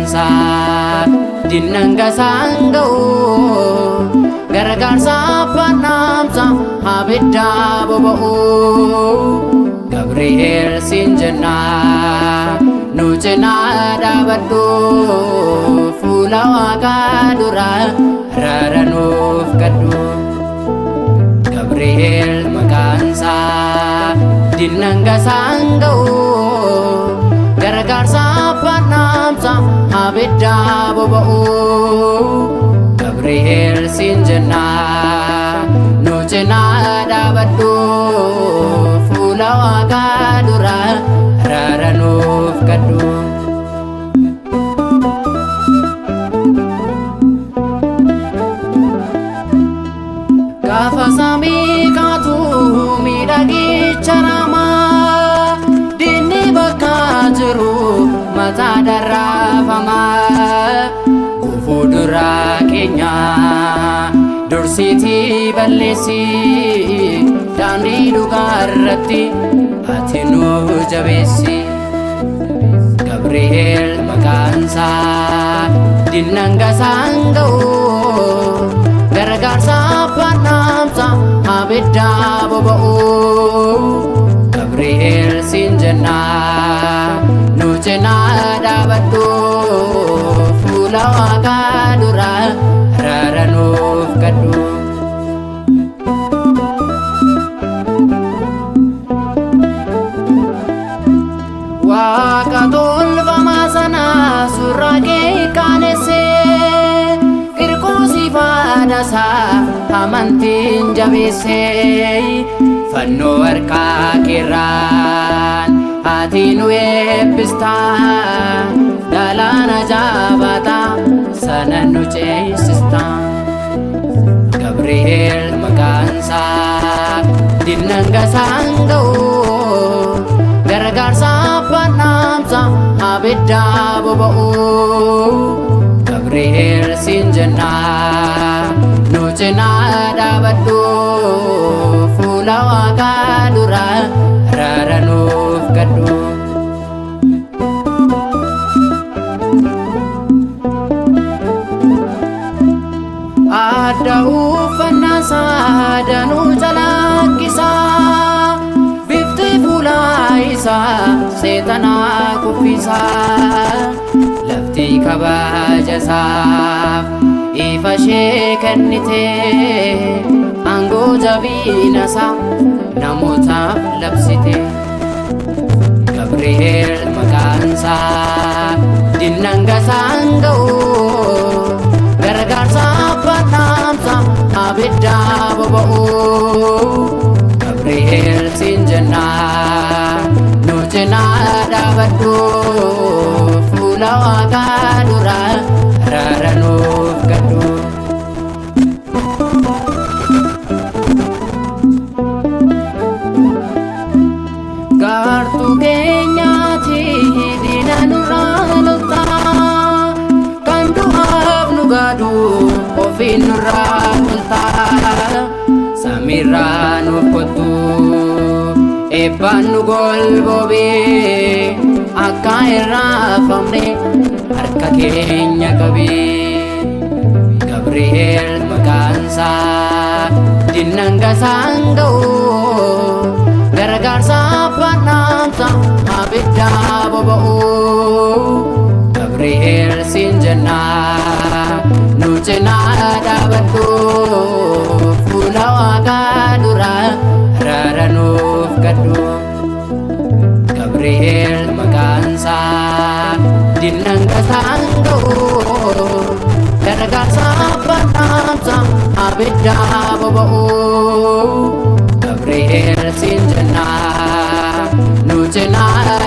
Maqaansaa dinnaan gasaan ga'u gargaarsa abbaan dhaamsa abidda boba'u. Gabri'eel siin jennaa nu cinaa dhaabadhu fuula waaqaa dura araara nuuf kadhu. Gabri'eel maqaansaa dinnaan gasaan ga'u gargaarsa abbaan dhaamsa abidda boba'u. Gabri'eel siin jennaa nu cinaa dhaabadhu fuula waaqaa dura araara nuuf kadhu. Gaafa samii kaatu miidhagicha raamaa diinni bakka jiru mataa darraafamaa gufuu duraa keenya dursiitii balleessi daandii dhugaa irratti ati nu jabeessi. Gabri'eel maqaansaa dinnaan gasaan ga'u gargaarsa abbaan dhaamsa abidda boba'u. Gabri'eel siin jennaa nu cinaa dhaabadhu fuula waaqaa dura araara nuuf kadhu. Waaqa tolfamaa sana suuraa kee qaanessee Qirqoosii faanasaa amantiin jabeessee fannoo harkaa keerraan ati nu eebbistaa galaana jabaataa sana nu ceesistaa. Gabri'eel maqaansaa dinnaan gasaan ga'u gargaarsa abbaan dhaamsa abidda boba'u. Gabri'eel siin jennaa nu cinaa dhaabadhu fuula waaqaa dura araara nuuf kadhu. Adda uffannaa isaa danuu calaqqisaa bifti fuula isaa seexanaa kuffisaa lafti kabajasaaf ifa ishee kennite aangoo jabinasaa namootaaf labsite. Gabri'eel maqaansaa dinnaan gasaan ga'u gargaarsa abbaan dhaamsa abidda boba'u. Gabri'eel siin jennaa nu cinaa dhaabadhu fuula waaqaa dura araara nuuf kadhu. Gaartuu keenyaati diina nurraa loltaa kan du'aaf nu gaadu ofiin nurraa toltaa samiirraa nuuf kottu eebbaan nu golboobee akka hin raafamne harka keenya qabee. Gabri'eel maqaansaa dinnaan gasaan ga'u gargaarsa abbaan dhaamsa abidda boba'u. Gabri'eel siin jennaa nu cinaa dhaabadhu fuula waaqaa dura araara nuuf kadhu. Gabri'eel maqaansaa dinnaan gasaan ga'u gargaarsa abbaan dhaamsa abidda boba'u. Gabri'eel siin jennaa nu cinaa